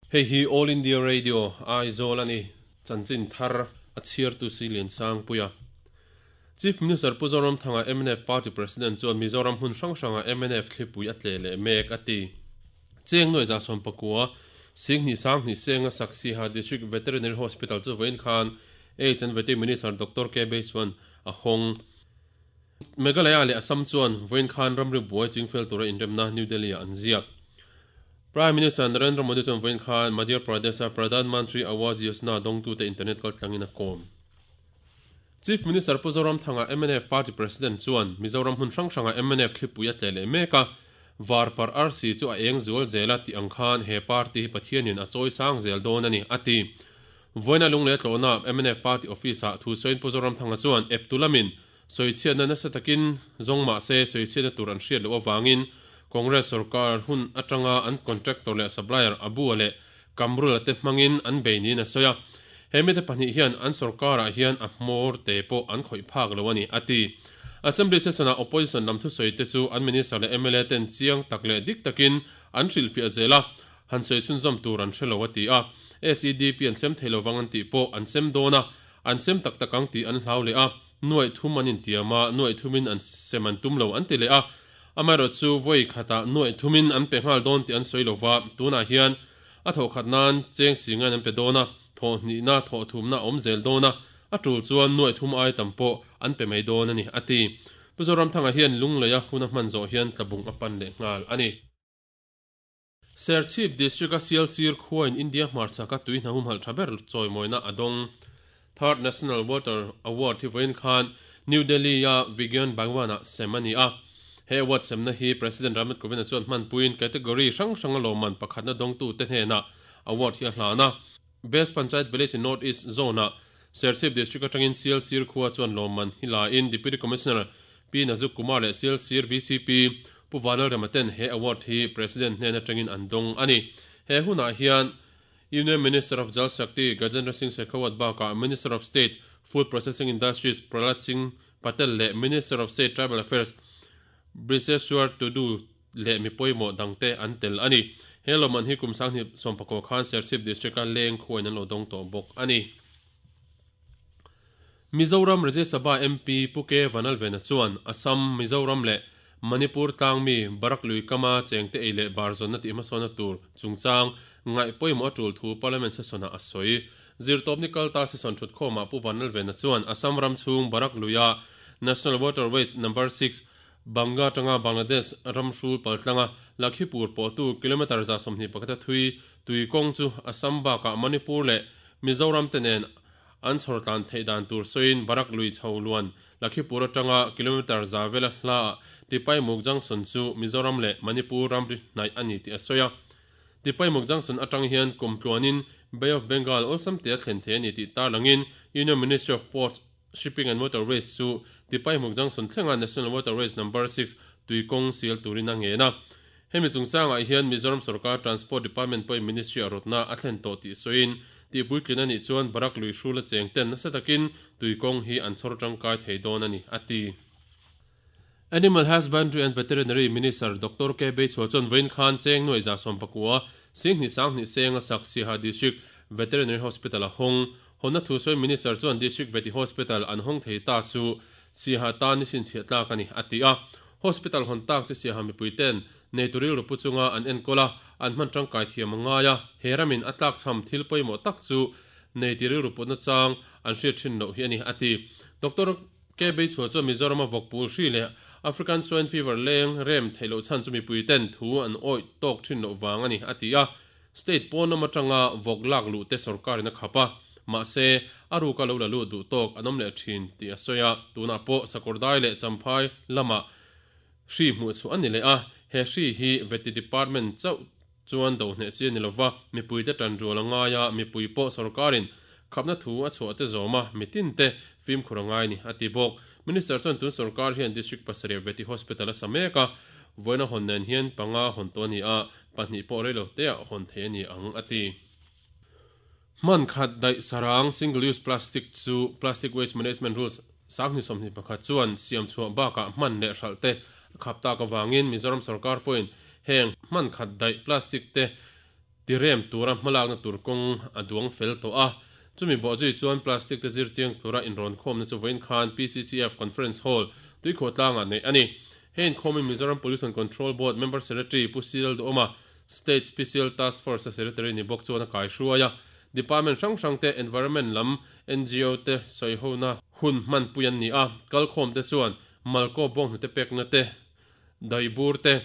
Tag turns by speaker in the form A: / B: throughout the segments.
A: Hei hi All India Radio, Aizawl a ni. Chanchin thar a chhiartu si Liansangpuia. Chief Minister Pu Zoramthanga mnf Party President chuan Mizoram hmun hrang hranga mnf thlipui a tleh leh mek a ti. Cheng nuai 190, 20 sanghnih senga Saksiha District Veterinary Hospital chu vawiin khan Aids and Vety Minister Doctor K Beisuan a hawng. Meghalaya leh Assam chuan vawiin khan ramri buai chingfel tura inremna New Delhi-ah an ziak. Prime Minister Narendra Modi chuan vawiin khan Madhya Pradesh-a Pradhan Mantri Awas Yojana dawngtute internet kaltlangin a kawm. Chief Minister Pu Zoramthanga mnf Party President chuan Mizoram hmun hrang hranga mnf thlipui a tleh leh mek a, var par arsi chu a eng zual zel a tih ang khan he party hi Pathianin a chawi sang zel dawn a ni, a ti. Vawiina lungleh tlawhna mnf Party Office-ah thu sawiin Pu Zoramthanga chuan eptu lamin Sawichhiatna nasa takin zawng mah se sawichhiatna tur an hriat loh avangin Congress sorkar hun atanga an contractor leh supplier Abua leh Kamrula te hmangin an bei niin a sawi a. He mite pahnih hian an sorkarah hian a hmawr te pawh an khawih phak lo a ni, a ti. Assembly session-ah opposition lam thusawi te chu an minister leh mla ten chiang tak leh dik takin an hrilhfiah zel a, han sawi chhunzawm tur an hre lo a ti a. SEDP an sem thei lovang an tih pawh an sem dawn a, an sem tak tak ang tih an hlau leh a. Nuaih thum an intiam a, nuaih thumin an sem an tum lo an ti leh a. Amaherawhchu vawi khatah nuaih thumin an pe nghal dawn tih an sawi lo va, tunah hian a thawh khat nan cheng singain an pe dawn a, thawh hnihna, thawh thumna a awm zel dawn a, a tul chuan nuaih thum ai tam pawh an pe mai dawn a ni, a ti. Pu Zoramthanga hian Lungleia hun a hman zawh hian tlabung a pan leh nghal a ni. Serchhip District-a Sialsir khuain India hmarchhaka tui hna humhalh tha ber chawimawina a dawng. Third National Water Award hi vawiin khan New Delhi-a Vigyan Bhawan-ah sem a ni a. He award semna hi President Ramnath Kovind-a chuan hmanpuiin category hrang hranga lawmman pakhatna dawngtute hnenah award hi a hlan a. Best Panchayat Village in North East Zone-ah Serchhip District atangin Sialsir khua chuan lawmman hi lain Deputy Commissioner Pi Nazuk Kumar leh Sialsir vcp Pu Vanal Rema ten he award hi President hnen atangin an dawng a ni. He hunah hian Union Minister of Jal Shakti Gajendra Singh Shekhawat bakah Minister of State Food Processing Industries Prahlad Singh Patel leh Minister of State Tribal Affairs Briseshwar Tudu leh mi pawimawh dangte an tel a ni. He lawmman hi kum 2019 khan Serchhip District-a leng khuain an lo dawng tawh bawk a ni. Mizoram Rajya Sabha MP Pu K Vanlalvena chuan Assam, Mizoram leh Manipur tlangmi Barak lui kama chengte ei leh bar zawnna tih hmasawnna tur chungchang ngaih pawimawh a tul thu Parliament session-ah a sawi. Zirtawpni kalta session thutkhawmah Pu Vanlalvena chuan Assam ram chhung Barak luia National Waterways Number 6 Banga atanga Bangladesh ram hrul paltlanga Lakhipur pawhtu kilometre 21 a thui tui kawng chu Assam bakah Manipur leh Mizoram te nen an chhawr tlan theih dan tur sawiin Barak lui chho luan Lakhipur atanga kilometre 100 vela hlaah Tipaimuk Junction chu Mizoram leh Manipur ramri hnaih a ni tih a sawi a. Tipaimuk Junction atang hian kum tluanin Bay of Bengal awlsam tea thlen thei a ni tih tarlangin Union Ministry of Ports, Shipping and Waterways chu Tipaimuk Junction thlenga National Waterways Number 6 tui kawng sial turin a ngen a. Hemi chungchangah hian Mizoram sorkar Transport Department pawhin Ministry a rawtna a thlen tawh tih sawiin, tihpuitlin a nih chuan Barak lui hrula cheng ten nasa takin tui kawng hi an chhawr tangkai thei dawn a ni, a ti. Animal Husbandry and Veterinary Minister Doctor K Beichhua chuan vawiin khan cheng nuai 190, 20 sanghnih senga sak Siaha District Veterinary Hospital a hawng. Hawnna thu sawi Minister chuan District Vety Hospital an hawng thei ta chu Siaha tan ni chhinchhiah tlak a ni, a ti a. Hospital hawn tak chu Siaha mipui ten neitu rilru pu chunga an enkawl a, an hman tangkai thiam a ngai a, he ramin a tlakchham thil pawimawh tak chu neiti rilru putna chang an hriat thin loh hi a ni, a ti. Doctor K Beichhua chuan Mizorama vawkpul hri leh African Swine Fever leng rem theih loh chhan chu mipui ten thu an awih tawk thin loh vang a ni, a ti a. State pawn lam atanga vawk lak luh te sorkarin a khap a, mahse, a ruka lo la lut duh tawk an awm leh thin tih a sawi a, tunah pawh Sakawrdai leh Champhai lamah hri hmuh chhuah a ni leh a, he hri hi Vety Department chauh chuan do hneh chi a ni lova, mipuite tanrual a ngai a, mipui pawh sorkarin khapna thu a chhuah te zawm a, mitin te fimkhur a ngai a ni, a ti bawk. Minister chuan tun sorkar hian District pasarih Vety Hospital a sa mek a, vawiina hawn nen hian panga hawn tawh a ni a, Pahnih pawh rei lo teah hawn thei a ni ang, a ti. Hman khat daih sarang, single use plastic, chu Plastic Waste Management Rules 2021 chuan siam chhuah bakah hman leh hralh te a khap tak avangin Mizoram sorkar pawhin heng hman khat daih plastic te Tirem tura hmalakna tur kawng a duang fel tawh a, chumi bawhzui chuan plastic te zir chiang tura inrawnkhawmna chu vawiin khan PCCF Conference Hall tuikhuah tlangah neih a ni. He inkhawmin Mizoram Pollution Control Board Member Secretary Pu Cyril Duhawma, State Special Task Force-a Secretary ni bawk chuan a kaihruai a, Department hrang hrang te, Environment lam ngo te sawihona hun hmanpui an ni a, kalkhawm te chuan Malkaw bawnghnute pekna te, daibur te,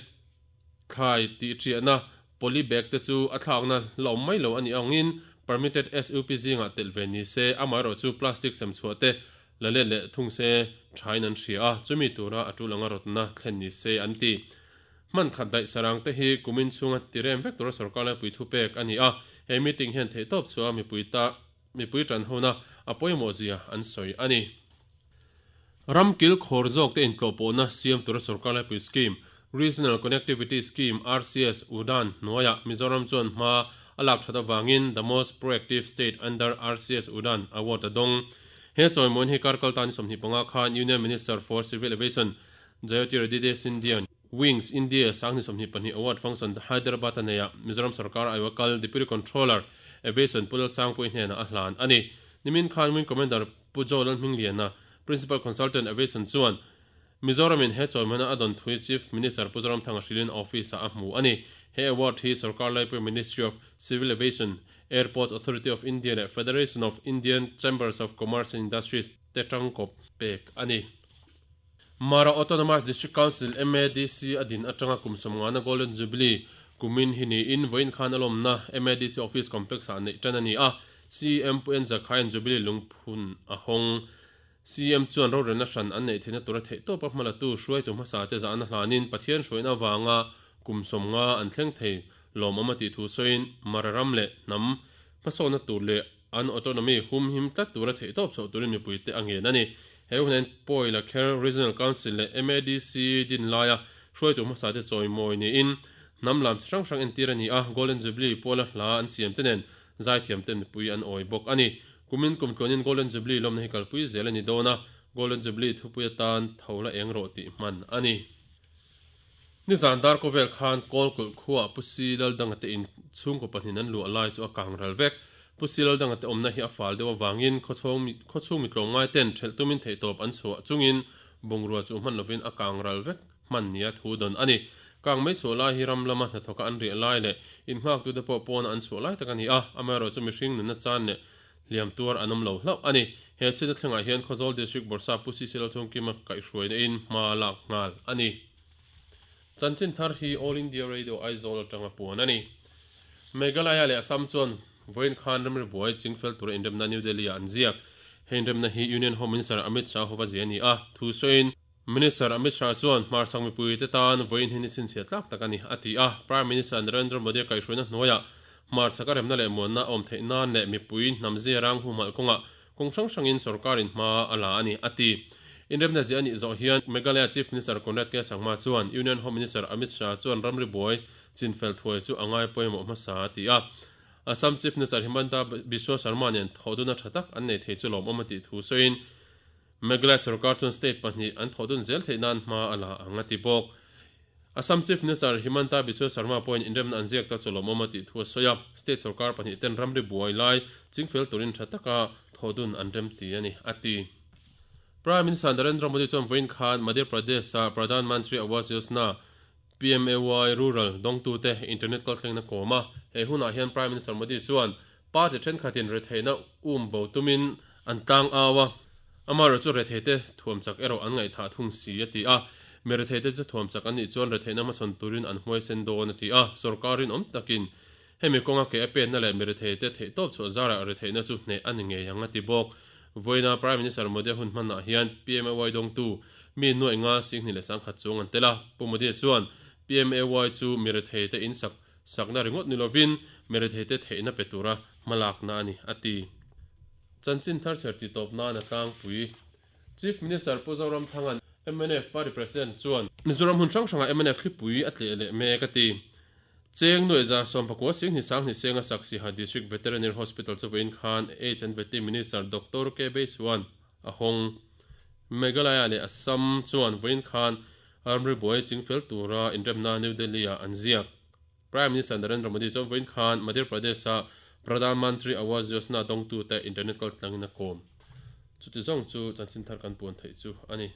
A: Thlai tih ṭiahna poly bag te chu a thlakna la awm mai lo a nih angin permitted SUP zingah telh ve ni se, amaherawhchu plastic sem chhuah te la let leh thung se ṭhain an hria a, chumi tura a ṭul anga rawtna thlen ni se an ti. Hman khat daih sarang te hi kumin chhunga tirem vek tura sorkar laipui thupek a ni a, he meeting hian theihtawp chhuah a mipui ta mipui ṭan hona a pawimawh zia an sawi a ni. Ram kil khawr zawk te intlawhpawhna siam tura sorkar laipui scheme, Regional Connectivity Scheme, RCS, Udan hnuaiah Mizoram chuan hma a lak that avangin The Most Proactive State Under RCS Udan Award a dawng. He chawimawiin hi kar kalta ni 25 khan Union Minister for Civil Aviation Jyotiraditya Scindia Wings India Sangni 22 Award Function Hyderabad a neihah Mizoram sorkar aiawh kal Deputy Controller Aviation Pu Lalsangpuii hnenah a hlan a ni. Nimin khan Wing Commander Pu Joe Lalhmingliana, Principal Consultant Aviation chuan Mizoramin he chawimawina a dawn thui Chief Minister Pu Zoramthanga hrilhin office-ah a hmu a ni. He award hi sorkar laipui Ministry of Civil Aviation, Airports Authority of India leh Federation of Indian Chambers of Commerce and Industries te tangkawp pek a ni. Mara Autonomous District Council, MADC, a din atanga kum sawmngana Golden Jubilee kumin hi niin vawiin khan a lawmna MADC Office Complex-ah neih tan a ni a, CEM Pu Enza Khaian Jubilee lungphun a hawng. CEM chuan rorelna hran an neih theihna tura theihtawpa hmalatu hruaitu hmasa te zahna hlanin Pathian hruaina avanga kum 50 an thleng thei lawmawm a tih thu sawiin Mara ram leh hnam hmasawnna tur leh An autonomy humhim tlat tura theihtawp chhoh turin mipuite a ngen a ni. He hunain Pawi Lakher Regional Council leh MADC din laia hruaitu hmasate chawimawi niin hnam lam chi hrang hrang entir a ni a, Golden Jubilee puala hla an siamte nen zaithiamten mipui an awi bawk a ni. Kumin kum tluanin Golden Jubilee lawmna hi kalpui zel a ni dawn a, Golden Jubilee thupui atan tho la eng rawh tih hman a ni. Nizan dar kawvel khan Kawlkulh khuaah Pu Si Laldanga te in chhungkaw pahnih an luah lai chu a kang ral vek. Pu Si Laldanga te awmna hi a fal deuh avangin khawchhung mi tlawmngai ten ṭhelh tumin theihtawp an chhuah chungin bungrua chu hman lovin a kang ral vek hman nia thu dawn a ni. Kang mei chhuah lai hi ram lama hnathawka an riah lai leh innghak-tute pawh pawna an chhuah lai tak a ni a, amaherawhchu mihring nunna chan leh hliam tuar an awm lo hlauh a ni. He chhiatna thlengah hian Khawzawl District Bawrhsap Pu CC Lalchhungkima kaihhruaina in hma lak nghal a ni. Chanchin thar hi All India Radio Aizawl atanga puan a ni. Meghalaya leh Assam chuan vawiin khan ramri buai chingfel tura inremna New Delhi-ah an ziak. He inremna hi Union Home Minister Amit Shah hova zia a ni a, thu sawiin, Minister Amit Shah chuan hmarchhak mipuite tan vawiin hi ni chhinchhiah tlak tak a ni, a ti a. Prime Minister Narendra Modi kaihhruaina hnuaiah hmarchhaka remna leh muanna a awm theih nan leh mipui hnamzia rang humhalh kawngah kawng hrang hrangin sorkarin hma a la a ni, a ti. Inremna ziah a nih zawh hian Meghalaya Chief Minister Conrad K. Sangma chuan Union Home Minister Amit Shah chuan ramri buai chinfel thuai chu a ngai pawimawh hmasa, a ti a. Assam Chief Minister Himanta Biswa Sarma nen thawhduna tha tak an nei thei chu lawmawm a tih thu sawiin, Meghalaya sorkar chuan state pahnih an thawh dun zel theih nan hma a la ang a ti bawk. Assam Chief Minister Himanta Biswa Sarma pawhin inremna an ziak ta chu lawmawm a tih thu a sawi a, state sorkar pahnih ten ramri buai lai chingfel turin tha taka thawh dun an rem ti a ni, a ti. Prime Minister Narendra Modi chuan vawiin khan Madhya Pradesh-a Pradhan Mantri Awas Yojana, PMAY, Rural dawngtute internet kalthlengna kawm a, he hunah hian Prime Minister Modi chuan Party thenkhatin retheihna um bo tumin an tlang au a, amaherawh chu retheite thuam chak erawh an ngaihthah thung si a ti a. Mi retheite chu thuam chak an nih chuan retheihna hmachhawn turin an hmuaisen dawn a ti a. Sorkar rinawm takin hemi kawnga ke a penna leh mi retheite theihtawp chhuah zarah retheihna chu hneh a ni ngei ang a ti bawk. Vawiina Prime Minister Modi hun hmanah hian PMAY dawngtu mi nuaih nga 21,000 chuang an tel a. Pu Modi chuan PMAY chu mi retheite insak Sakna ringawt ni lovin meretheite theihna pe tura hmalakna a ni, a ti. Chanchin thar chher tih tawp nan a tlangpui. Chief Minister Pu Zoramthanga'n mnf Party President chuan Mizoram hmun hrang hrangah mnf thlipui a tleh leh mek a ti. Cheng nuaihza sawmpakua singhnih sanghnih senga Saksiha District Veterinary Hospital chu vawiin khan H&Vety Minister Doctor K Beisuan a hawng. Meghalaya leh Assam chuan vawiin khan ramri buai chingfel tura inremna New Delhi-ah an ziak. Prime Minister Narendra Modi chuan vawiin khan Madhya Pradesh-a Pradhan Mantri Awas Yojana dawngtute internet kaltlangin a kawm. Chuti zawng chu chanchin thar kan puan theih chu a ni.